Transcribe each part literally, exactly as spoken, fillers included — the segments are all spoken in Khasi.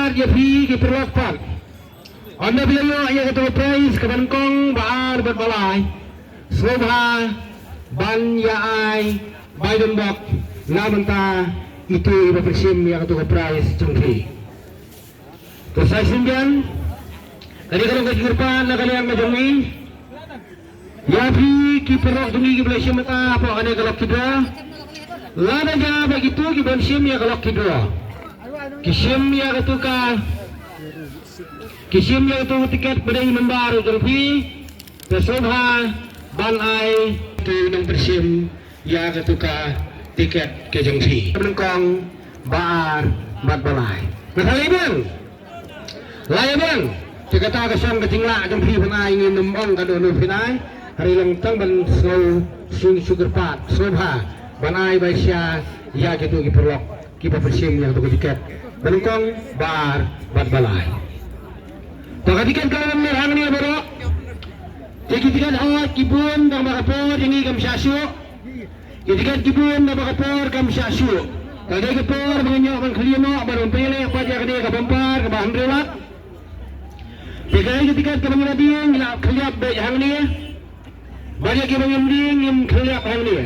Ïa phi ki paralok pat, ynda phi la ïoh ïa katu ka prize kaba nyngkong, ba ar bad ba lai, sngewbha ban ïa ai bai donbok na bynta itu iba pynshim ïa katu ka prize jong phi. To sa shisien, ka dei ka long ka jingkyrpad na ka liang ka jong ngi ïa phi ki paralok jong ngi kiba la shim mynta hapoh kane ka lucky draw. Lada ïa ba kitu kiban shim ïa ka lucky draw, ki shim ïa katu ka, ki shim ïa katu ka tiket ba dei member jong phi, te sngewbha ban ai tu nongpynshim ïa katu ka tiket ka jong phi. Nyngkong, ba ar bad ba lai. Nga sa leh biang, leh biang. Te kata ka shong ka jinglah jong phi ban ai, ngin ym ong ka don u phin ai. Hynrei long tang ban sngew shu shu kyrpad, sngewbha ban ai bai sha ïa kitu ki paralok kiba pynshim ïa katu ka tiket ba nyngkong, ba ar bad ba lai. To ka tiket ka long hangne baroh. Te ki tiket hot ki bun tang ba ka por jong ngi kam shah shuh. Ki tiket ki bun tang ba ka por kam shah shuh. Ka dei ka por ba ngin ïoh ban khlieh noh, ban pynleh pat ïa kane ka bumper kaba hynriew lak. Te ka dei ki tiket kaba ngi la die, ngi la khlieh beit hangne. Bad ïa kiba ngim die ngim khlieh hangne.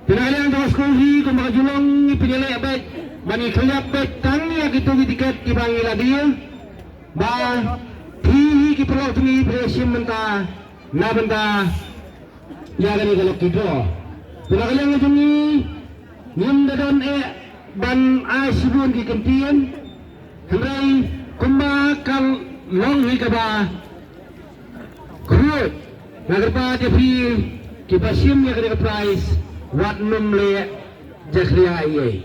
Te na ka liang jong ka skulhi kumba ka ju long, ngi pynleh beit ban ngi khlieh beit tang ïa kitu ki tiket kiba ngi la die. Ba phi hi ki paralok jong ngi phi la shim mynta na bynta ïa kane ka lucky draw. Te na ka liang jong ngi ngim da don eh ban ai shibun ki kyntien. Hynrei kumba ka long hi kaba khuid, nga kyrpad ïa phi kiba shim ïa kane ka prize, wat nym leh jakhlia ei ei.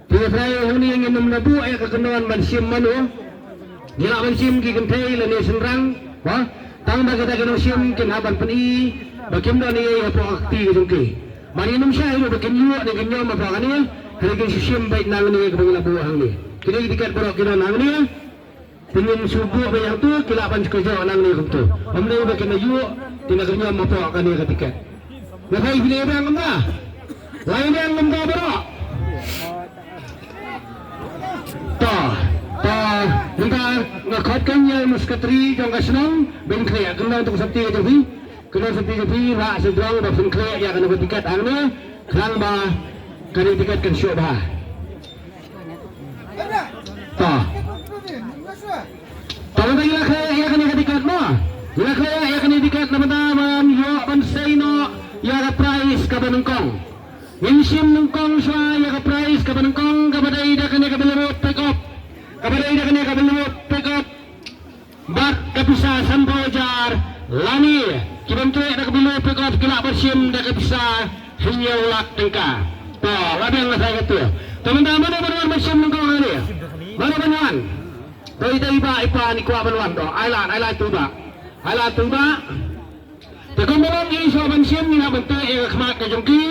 Te ïa phi hangne ngin ym la buh ïa ka kynnoh ban shim mano. Ngi lah ban shim ki kynthei lane shynrang, ba tang ba kita ki nongshim kin hap ban pyni ba kim don ei ei hapoh ka kti ka jong ki. Ba ngin ym shah ïa ba kin ïoh ne kin ñiom hapoh kane. Hynrei kin shu shim beit nangne kaba ngi la buh hangne. Kine ki tiket baroh ki don hangne. Te ngin shu buh beit hangto, ki lah ban shu kynjoh nangne kumto. Ym dei ba kin ïoh, te na ka ñiom hapoh kane ka tiket. Nga phai phi leh biang kumta. Leh biang kumta baroh. To, to, mynta nga khot kane ïa u secretary jong ka shnong, ban khleh, kynnoh to ka sopti ka jong phi, kynnoh sopti ka jong phi, rah sha jrong, ba phin khleh ïa kane ka tiket hangne, khnang ba kane ka tiket kan shuh bha. To. To, mynta ngi la khleh ïa kane ka tiket mo. Ngi la khleh ïa kane ka tiket na bynta ban ïoh ban sei noh ïa ka prize kaba nyngkong. Ngin shim nyngkong shuwa ïa ka prize kaba nyngkong kaba dei da kane ka Belarus pick up. Kaba dei da kane ka Belarus pick up. Bad ka pisa sanphew hajar lane kiban treh da ka Belarus pick up ki lah ban shim da ka pisa hynñiew lak tyngka. To, la biang la sai katu. To mynta mano ban wan ban shim nyngkong hangne? Mano ban wan? To ita i bah i pan i kwah ban wan to. Ai lad, ai lad to i bah. Ai lad to i bah. Te kumba long i shuwa ban shim ngi hap ban teh ïa ka khmat ka jong ki.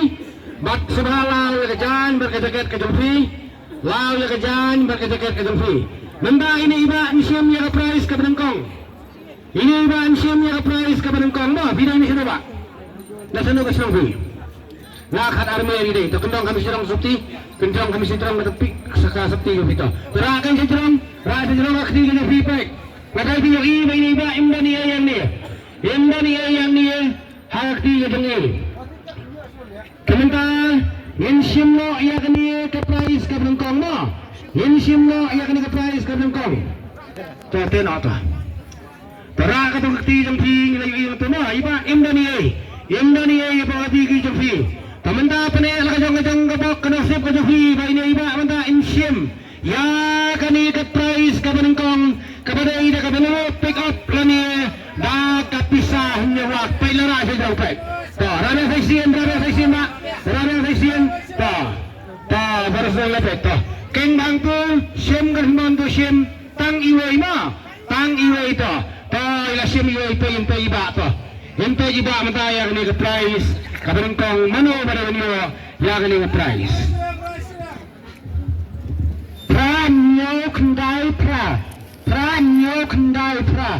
Bad sngewbha law ïa ka jaiñ bad ka jaket ka jong phi. Law ïa ka jaiñ bad ka jaket ka jong phi. Mynta ine i bah in shim ïa ka prize kaba nyngkong. Ine i bah in shim ïa ka prize kaba nyngkong mo, phi dei na shano bah? Na shano ka shnong phi? Na Khatar Mer i dei. To kyndong ka mih sha jrong sopti, kyndong ka mih sha jrong ka phi sa ka sopti ka phi to. To rah kan sha jrong, rah sha jrong ka kti ka jong phi peit. Nga trai phi ïohi ba ine i bah im don ei ei hangne. Im don ei ei hangne ha ka kti ka jong i. Te mynta ngin shim noh ïa kane ka prize kaba nyngkong mo. Ngin shim noh ïa kane ka prize kaba nyngkong. To teh noh to. To rah kato ka kti jong phi ngi la ïohi to mo. I bah im don ei ei. Im don ei ei hapoh ka kti ka jong phi. To mynta pyneh la ka jong ka jong ka bok ka nusip ka jong phi ba ine i bah mynta in shim ïa kane ka prize kaba nyngkong kaba dei da ka Belarus pick up lane da ka pisa hynñiew lak. Peit la rah sha jrong peit. To rah biang sa shisien, rah biang sa shisien bah. Rah biang sa shisien. To. To, baroh sdang la peit to. Kynmaw to, shim kan mon to shim tang iwei mo. Tang iwei to. To i la shim iwei to, in to i bah to. In to i bah mynta ïa kane ka prize kaba nyngkong, mano ba dei ban ïoh ïa kane ka prize. Phra hynñiew khyndai phra. Phra hynñiew khyndai phra.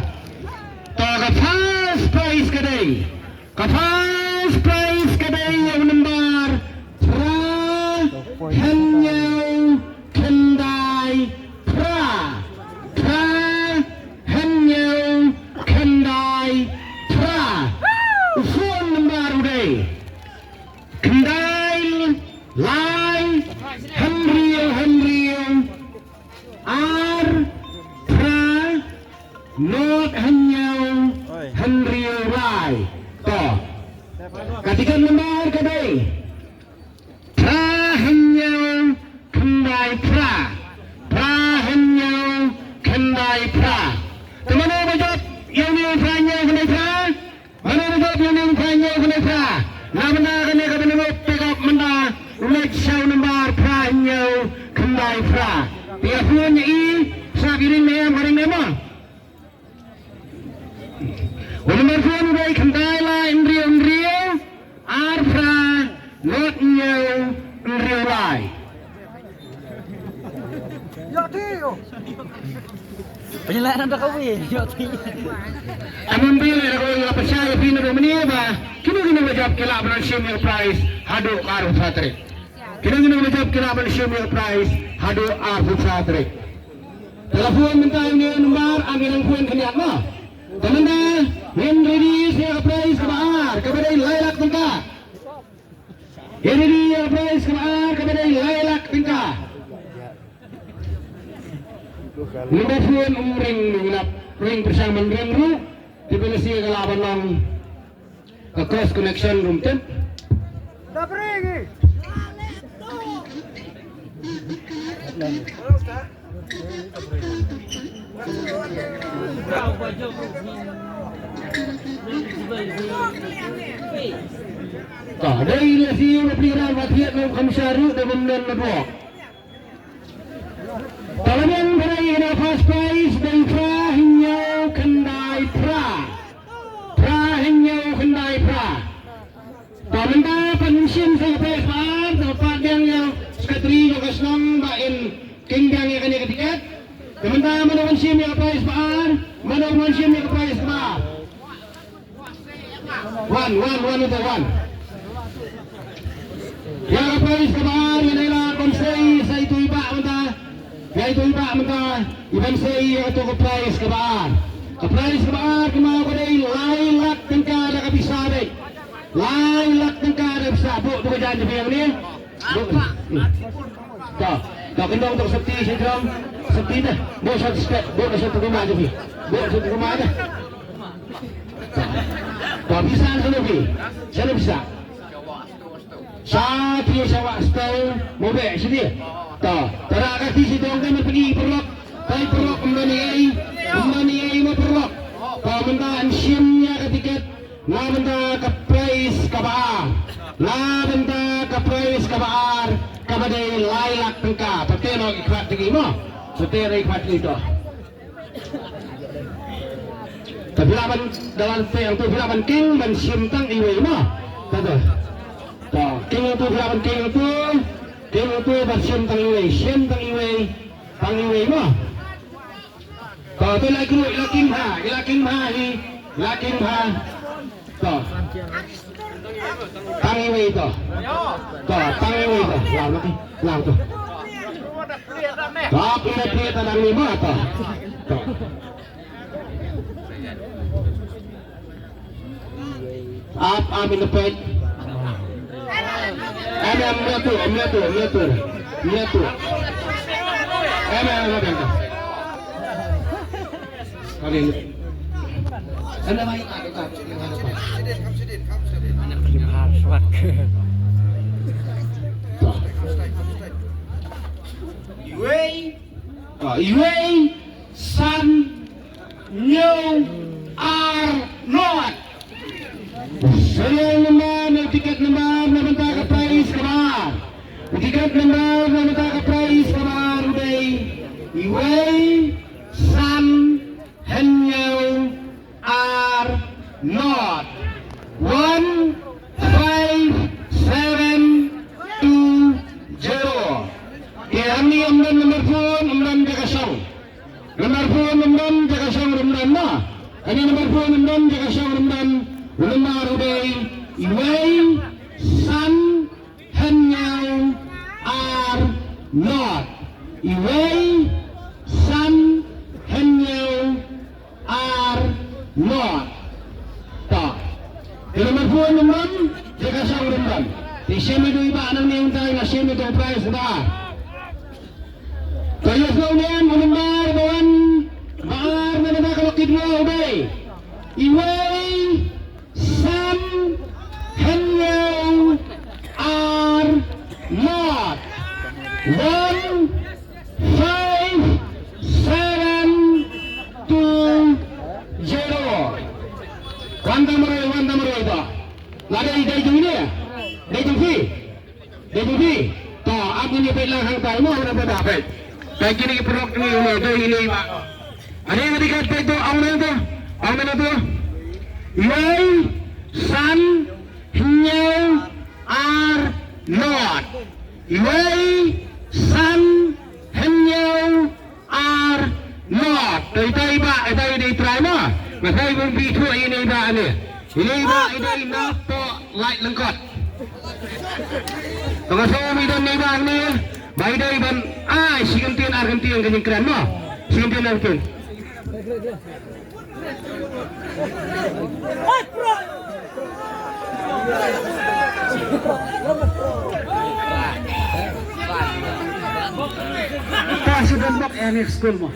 To ka first prize ka dei. Ka first prize ka dei ïa u number phra hynñiew khyndai phra. Ar phra nod hynñiew hynriew lai. To. Ka tiket number ka dei phra hynñiew khyndai phra. Phra hynñiew khyndai phra. Te mano ba jop ïa une u phra hynñiew khyndai phra? Mano ba jop ïa une u phra hynñiew khyndai phra? Na bynta kane kaba nyngkong pickup mynta u leit sha u number phra hynñiew khyndai phra. Te ïa phone ïa i, sngap ïa ring ne em, ka ring ne em mo. U number phone u dei khyndai lai hynriew hynriew ar phra nod hynñiew hynriew lai. Pynlait na da ka wi, ïoh ti. Amon bi le ko la pasa ïa phi na do mani ba kino kino ba jop ki lah ban shim ïa ka prize haduh arphew phra tarik. Kino kino ba jop ki lah ban shim ïa ka prize haduh arphew phra tarik. Telephone mynta ïa une u number, am ïa nang phone khyndiat mo. Te mynta ngin ready ïa ka prize kaba ar, kaba dei lai lak tyngka. Ngin ready ïa ka prize kaba ar, kaba dei lai lak tyngka. Number phone um ring, ngi lap ring pyrshang ban ring ruh. Te pynlong sha ka lah ban long ka cross connection ruh tip. Ka dei na siu na pli ran ba thied na kham sha ruh da bym nen na bok. Ka la biang ba dei na first prize dei phra hynñiew khyndai phra. Phra hynñiew khyndai phra. Te mynta pat ngin shim sa ka prize ba ar, te pat biang ïa u secretary jong ka shnong ba in king biang ïa kane ka tiket. Te mynta mano ban shim ïa ka prize ba ar, mano ban shim ïa ka prize ba ar. Wan, wan, wan ïa uta, wan. Ïa ka prize kaba ar, ïa ngi la ban sei sa itu i bah mynta. Ïa itu i bah mynta i ban sei ïa katu ka prize kaba ar. Ka prize kaba ar kumno ka dei lai lak tyngka da ka pisa dei. Lai lak tyngka da ka pisa. Buh tu ka jan jong phi hangne. Buh. To, to, kyndong to ka safety shi jrong. Safety te. Buh sha step, buh sha tu ka ma jong phi. Buh sha tu ka ma te. To, pisa shano phi? Shano pisa? Sha phi sha wah stall mo beh shi phi. To, tara ka phi shi jrong te, man phi paralok. Te paralok ym don ei, ym don ei mo paralok. To, mynta yn shim ïa ka tiket. Na bynta ka prize kaba ar. Na bynta ka prize kaba ar kaba dei lai lak tyngka. Pynthei noh ki khmat jong ngi mo. Pynthei noh ki khmat jong ngi to. Te phi lah ban da wan phi hangto phi lah ban king ban shim tang iwei mo. To to. To king hangto phi lah ban king hangto. King hangto ban shim tang iwei, shim tang iwei. Tang iwei mo. To, to, la king, la king ha, la king ha hi, la king ha. To. Tang iwei to. To, tang iwei to. Law na ki, law to. To, pina pina ta dang ni ma to. To. Ap, ap, in the page. Em, em, mia tu, mia tu, mia tu, mia tu. Em, em, em, em. Kali ni. Em, em, em, em. Anak terima suat. Iwei. Ah, iwei. San, hynñiew, ar, nod. Serial number, na tiket number, na bynta ka prize kaba ar. Tiket number, na bynta ka prize kaba ar u dei. Iwei, san, hynñiew, ar, nod. One, five, seven, two, zero. Te hangne ym don number phone, ym don jaka shong. Number phone ym don, jaka shong ruh ym don, na. Kane number phone ym don, jaka shong ruh ym don. U number u dei iwei san hynñiew ar nod. Iwei san hynñiew ar nod. To. Te number phone ym don, jaka shong ruh ym don. Te shim ïa u bah nangne, un dei na shim ïa u prize ba. To Let's go, Lian, u nombar ba wan ba ar na ka lucky draw u dei iwei san hynñiew ar not. One five seven two zero. Wan da marwei, wan da marwei ba. Lada i dei jong i ne? Dei jong phi? Dei jong phi? To, ap ngi peit lang hangtai mo, hangtai ba peit. Peit kine ki paralok jong ngi, dei ine i bah. Ane nga dei ka peit to, ong nang to. Ong nang to. Iwei san hynñiew ar not. Iwei san hynñiew ar not. Te ita i bah, ita i dei trai mo. Nga sa i bun pi thu i ne i bah ne. I ne i bah i dei na po light lyngkot. To ka so mi don ne i bah ne. Ba i dei ban ai shi kyntien ar kyntien ka jingkren mo. Shi kyntien ar kyntien. Ta shu don bok ïa ngi skul mo.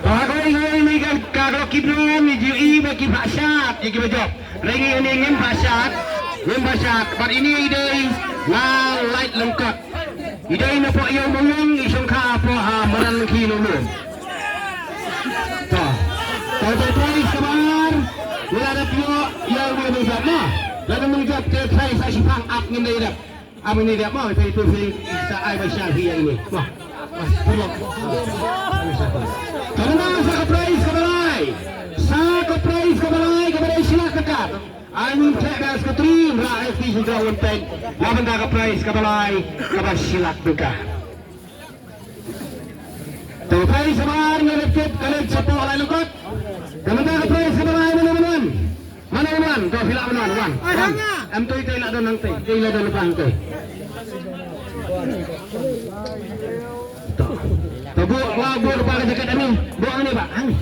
Ba ko i ngi ngi ka ka ki dong ngi ju i ba ki ba shat ki ba jop. Ring ngi ngi ngim ba shat. Ngim ba shat. But ini i dei nga light lyngkot. I dei na pok ïa u mawang i shongkha pok ha madan lengki lulu. Ta. Ta ta prize ka bar. Wala da pio ïa u mawang jat na. Da da mawang jat te prize a shipang ap ngin dei dap. Ap ngin dei dap ma te tu fi sa ai ba sha hi ïa ini. Ma. Tolong. Ka mana sa ka prize ka balai. Sa ka prize ka balai ka balai silak dekat. Ai nun te da sekretari ra F T Central Wonpeng. La benda ka prize ka balai ka ba silak dekat. To prize ka balai nga lep kit ka lep chapo lai lukot. Ka benda ka prize ka balai mana mana. Mana mana to pila mana mana. Wan. Em tu ite la don nang te. Ite la don pang te. To. To bu la bu pa ka jaket ani. Bu ani ba. Ani.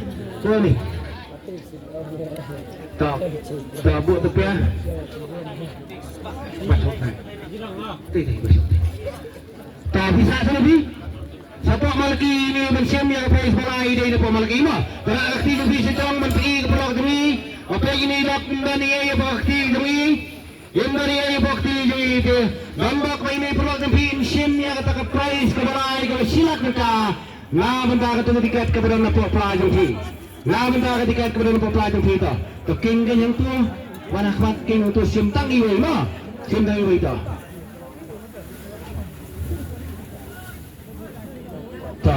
Bu ani. To, to, buh tepiah. Masuk, eh. Tih, tih, masuk, tih. To, bisa sana, Bi? Sapa malaki ini mensiam ïa ka prize balai dei na pok malaki mo. Para akti jong Bi sejong ban pi ka paralok jong Bi. Apa ini lak ban ïa ïa para akti jong Bi. Ïa ban ïa ïa pok ti jong Bi te. Ban bok ba ini paralok jong Bi mensiam ïa kata ka prize ka balai ka shilak ka. Nga bynta kata ka tiket ka ba don na pok pla jong Bi. Nga bynta ka tiket ka ba don na pok pla jong Bi to. To king ka nyang tu. Wan akhmat king tu sim tang iwei mo. Sim tang iwei to. To.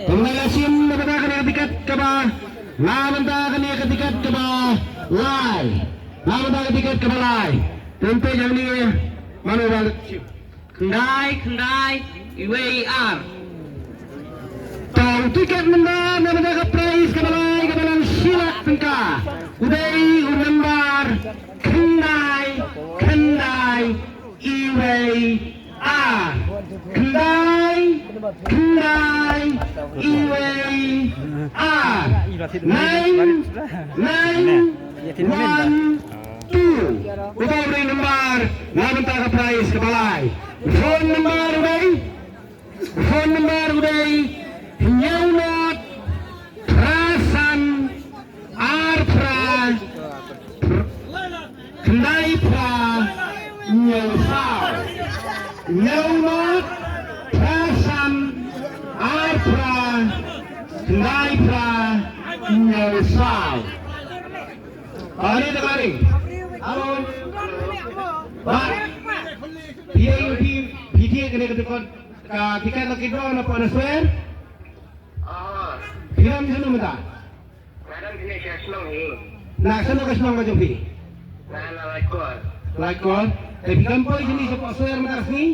To ngai la sim na bynta ka tiket ka ba. Nga bynta ka tiket ka ba lai. Nga bynta ka tiket ka ba lai. Tente jong ni manu ba. Khyndai, khyndai, iwei, ar. Tang tiket mynta na bynta ka prize ka ba lai ka ba long shilak tyngka. U dei u nombar khyndai, khyndai, iwei, ar. Khyndai, khyndai, iwei, ar. Nine, nine, one, two. Uba u dei nombar na bynta ka prize ka ba lai. Phone number u dei. Phone number u dei hynñiew not phra san ar phra khyndai phra hynñiew saw. Hynñiew not phra san ar phra khyndai phra hynñiew saw. Kali da kali. Alo. Ba. Phi ïa phi phi ïa kane ka tiket ka tiket lucky draw na pok na swer. Phi lam jano mynta. Na sano ka shnong ka jong phi. Na Laitkor. Laitkor. Te phi kam poi jingïaseng pok swer mynta ka sngi.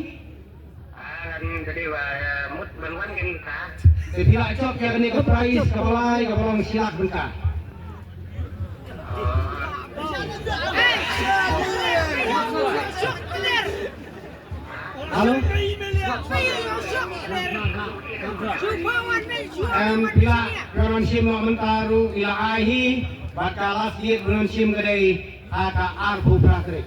Te phi la jop ïa kane ka prize ka ba lai ka ba long shilak tyngka. Halo. Em phi la pynshim noh mynta ruh i la ai hi bad ka last date pynshim ka dei ha ka arphew phra tarik.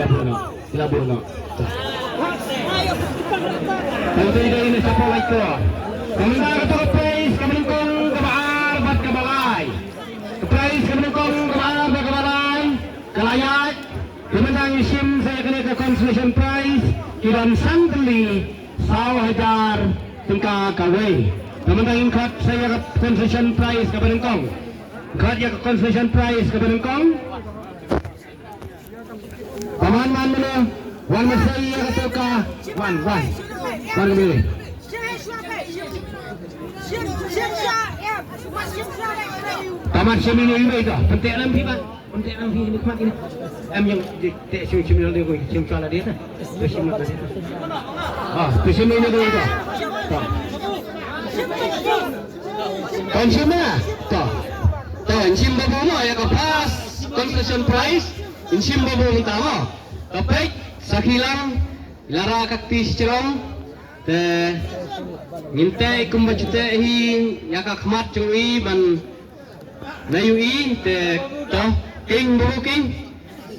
la buh noh. Ki la buh noh. Tang te dei ne shapoh lait ko. Ka mynta kato ka prize kaba nyngkong, kaba ar bad kaba lai. Ka prize kaba nyngkong, kaba ar bad kaba lai ka la ïaid. Te mynta ngi shim sa ïa kane ka consolation prize, ki don san tylli saw hajar tyngka kawei. Te mynta ngin khot sa ïa ka consolation prize kaba nyngkong. Khot ïa ka consolation prize kaba nyngkong. Paman man mano, wan ma sa ïa kato ka, wan, wan. Wan kami. Paman shim ïa ine i wei to, pyntek lang phi ba. Pyntek lang phi ine khmat ine. Em ïeng, te shim shim ïa ine ko, shim shwa la de ta. To shim la de ta. Ah, to shim ïa ine ko to. To. Kan shim ma? To. To, shim ba mo ïa ka first consolation prize. Shim ba mo mynta mo. Ka peit sa khilang, la rah ka kti shi jrong. Te ngin teh kumba ju teh hi ïa ka khmat jong i ban na ïohi te to king bro king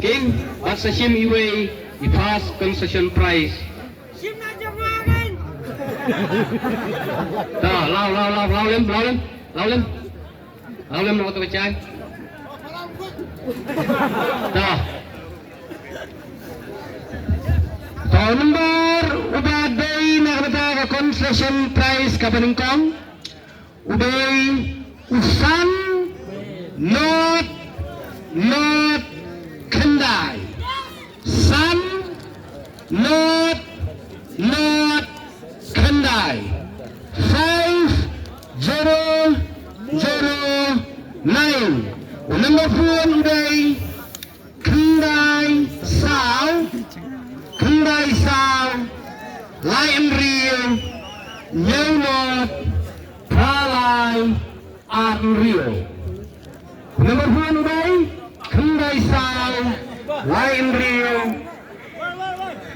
king bad sa shim iwei i first consolation prize. To law law law law lem law lem law lem. Law lem na kato ka jaiñ. To. To number uba dei na ka bynta ka consolation prize kaba nyngkong. U dei u san not not khyndai. San not not khyndai. Five zero zero nine. U number phone u dei khyndai saw khyndai saw lai hynriew hynñiew not phra lai ar hynriew. Number phone u dei khyndai saw lai hynriew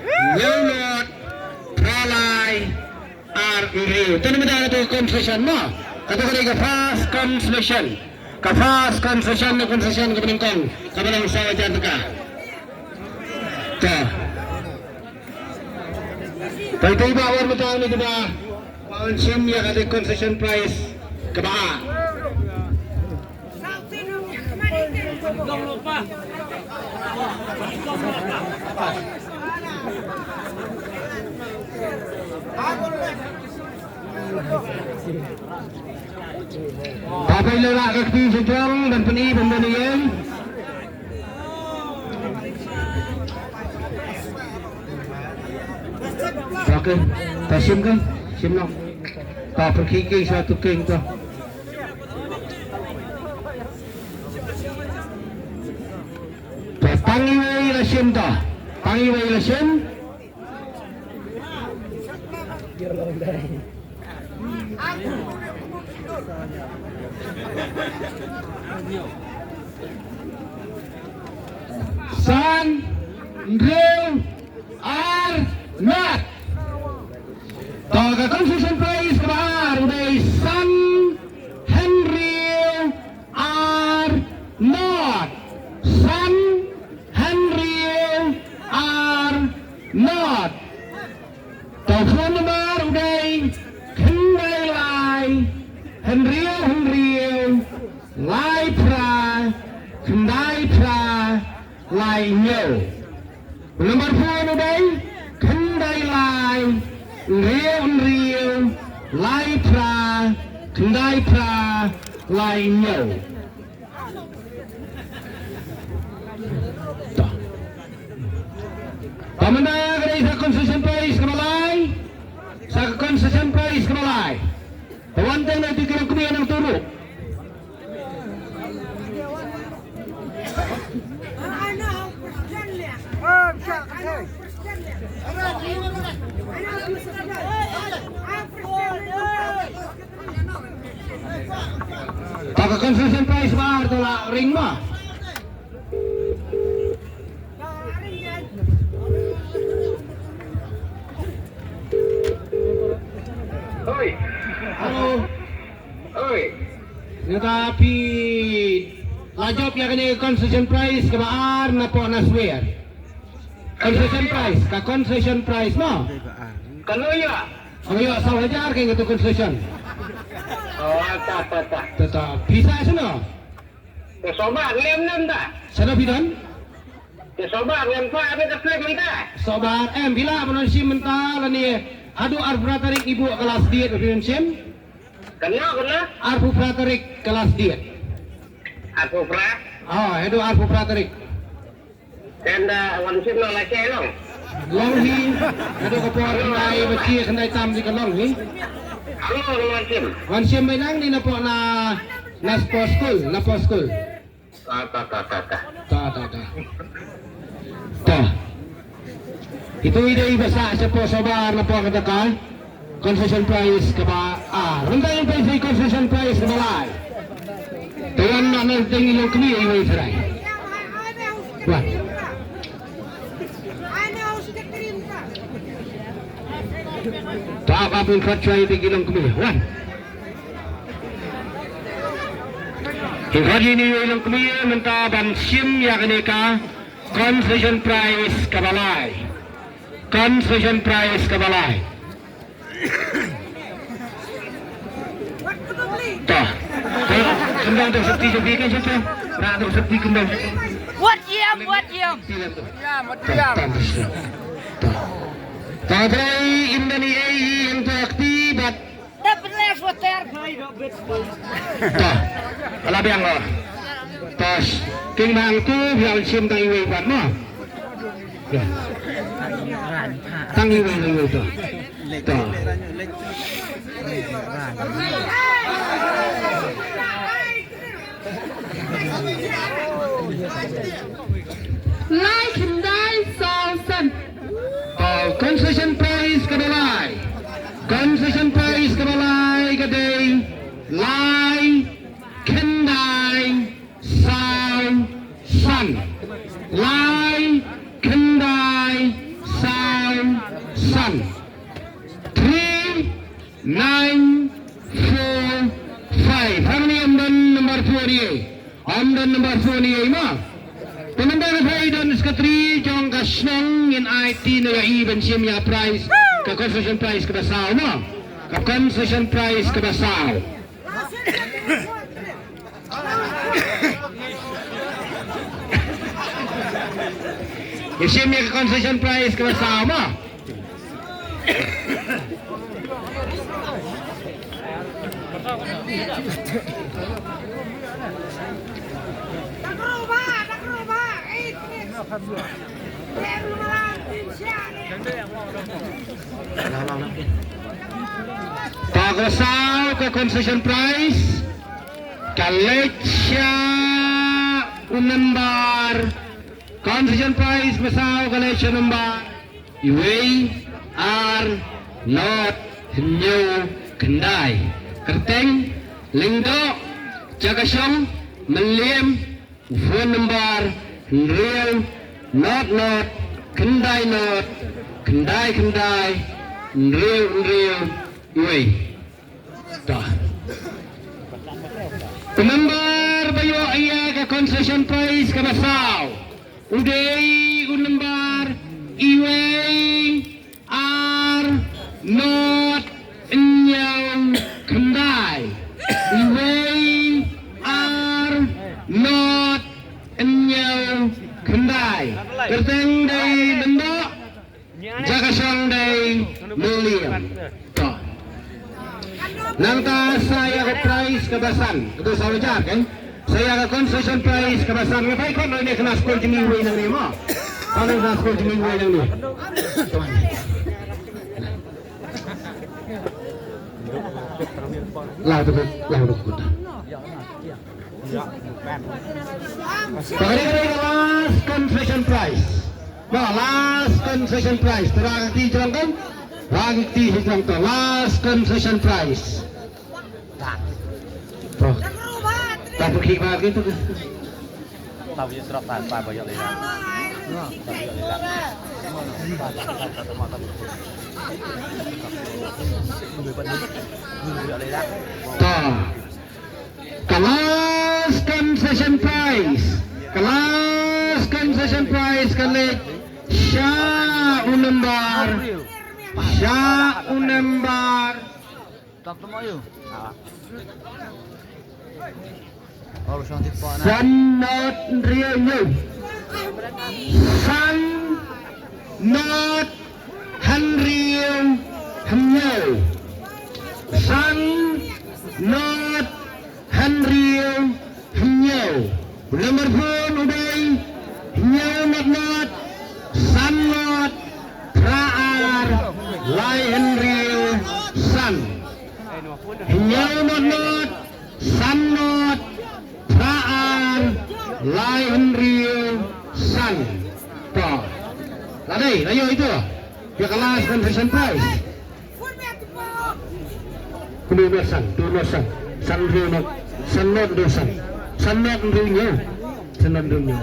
hynñiew not phra lai ar hynriew. Te mynta kato ka consolation mo. Kato ka dei ka first consolation. Ka first consolation, na consolation kaba nyngkong kaba long saw hajar tyngka. Te. Peit peit ba wan mynta ni ba wan shim ïa ka consolation prize kaba ar. Ba peit la rah ka kti shi jrong ban pyni ban ban ïeng. Ok, ta shim ka, shim noh. Ta pyrkhing ki sa tu king ta. Ta tang iwei la shim ta. Tang iwei la shim. San, hynriew, ar, not. To ka consolation prize kaba ar u dei san, hynriew, ar, not. San, hynriew, ar, not. To phone number u dei khyndai lai, hynriew hynriew, lai phra, khyndai phra, lai hynñiew. Number phone u dei khyndai lai, hynriew hynriew, lai phra, khyndai phra, lai hynñiew. To. Te mynta ka dei sa consolation prize kaba lai. Sa consolation prize kaba lai. Te wan tang na ti ki nongkmie nangta ruh. To ka consolation prize ba ar to la ring ma. Phi la jop ïa kane ka consolation prize kaba ar na pok na swer. Consolation prize, ka consolation prize mo. Ka lo ïa. Ka lo ïa saw hajar ka ïa ka consolation. Oh, ta ta ta. Ta ta. Pisa sino? Ka soba lem lem ta. Sino phi don? Ka soba lem pa ada ka plek mynta. Soba em phi lah ban shim mynta lane haduh arphew phra tarik ibu ka last date phi shim. Kano kano? Arphew phra tarik ka last date. Arphew phra? Ah, haduh arphew phra tarik. Kan da wan shim no la che long. Long hi, haduh ka por khyndai baje khyndai tam ji ka long hi. Alo wan shim. Wan shim bai nang ni na pok na, na sports school, na sports school. Ta ta ta ta ta. Ta ta ta. Ta. Itu ide iba sa sa po soba na po kata ka. Consolation prize kaba ar. Rentang yang prize consolation prize kaba lai. Tuan nak nanti ngilang kami yang serai. Wah. Ta apa pun khat cuai di ngilang kami. Wah. Ki khot ïa ine i nongkmie mynta ban shim ïa kane ka consolation prize kaba lai. Consolation prize kaba lai. To. To. Kembang tu sakti jadi kan siapa? Nak tu sakti kembang. Wat ïam, wat ïam. To. To. To. To. To. Im dani ei im tu akti bat. Te pynleh sweater. To. Ala biang ko. To. King bang tu biang shim tang iwei pat mo. Ya. Tang iwei, iwei to. To. Lai khyndai saw san. Oh, consolation prize kaba lai. Consolation prize kaba lai ka dei lai khyndai saw san. Lai khyndai saw san. Three nine four five. Hangne ym don number four ïa. Ym don number four ïa ma. Te number four i don secretary jong ka shnong, ngin ai ti na ïa i ban shim ïa prize, ka consolation prize kaba saw ma. Ka consolation prize kaba saw. Ngin shim ïa ka consolation prize kaba saw ma. Ta kaba saw ka consolation prize ka leit sha u number. Consolation prize ba saw ka leit sha number iwei ar not hynñiew khyndai. Kyrteng Lyngdoh Jakashong Mylliem, phone number hynriew not not khyndai not khyndai khyndai hynriew hynriew iwei. To. U number ba ïoh ïa ka consolation prize kaba saw u dei u number iwei ar not hynñiew khyndai. Iwei ar not hynñiew khyndai. Kyrteng dei Lyngdoh. Jakashong dei Mylliem. To. Nangta sa ïa ka prize kaba san. Ka dei saw hajar kan? Sa ïa ka consolation prize kaba san. Nga bai khot noh ïa kane ka skul jong ngi iwei nangne mo. Kane ka skul jong ngi iwei nangne. Lah tu, lah tu. Pagari ka last consolation prize. Ba last consolation prize. Tara ka kti jrong kan? Ba ka kti jrong kan. Last consolation prize. To. Ta pukhi ba ki tu. Ta pukhi srap ta pa ba ïa le. Ta. Ka last consolation prize. Ka last consolation prize ka leit sha u nombar, sha u nombar. San not hynriew hynñiew. San not hynriew hynñiew. San not hynriew hynñiew. Number phone u dei hynñiew not not san not phra ar lai hynriew san. Hynñiew not not san not phra ar lai hynriew san. To. La dei, la ïoh ito. Ïa ka last consolation prize. Kumno, not san, tu not san. San hynriew not, san not hynriew san. San not hynriew hynñiew. San not hynriew hynñiew.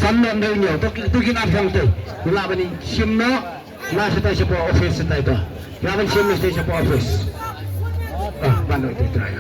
San not hynriew hynñiew. To ki, to kin ap shong te. Lah ban shim noh. Lah shatai shapoh office shatai to. Lah ban shim shatai shapoh office. Ah, ban noh ito trai.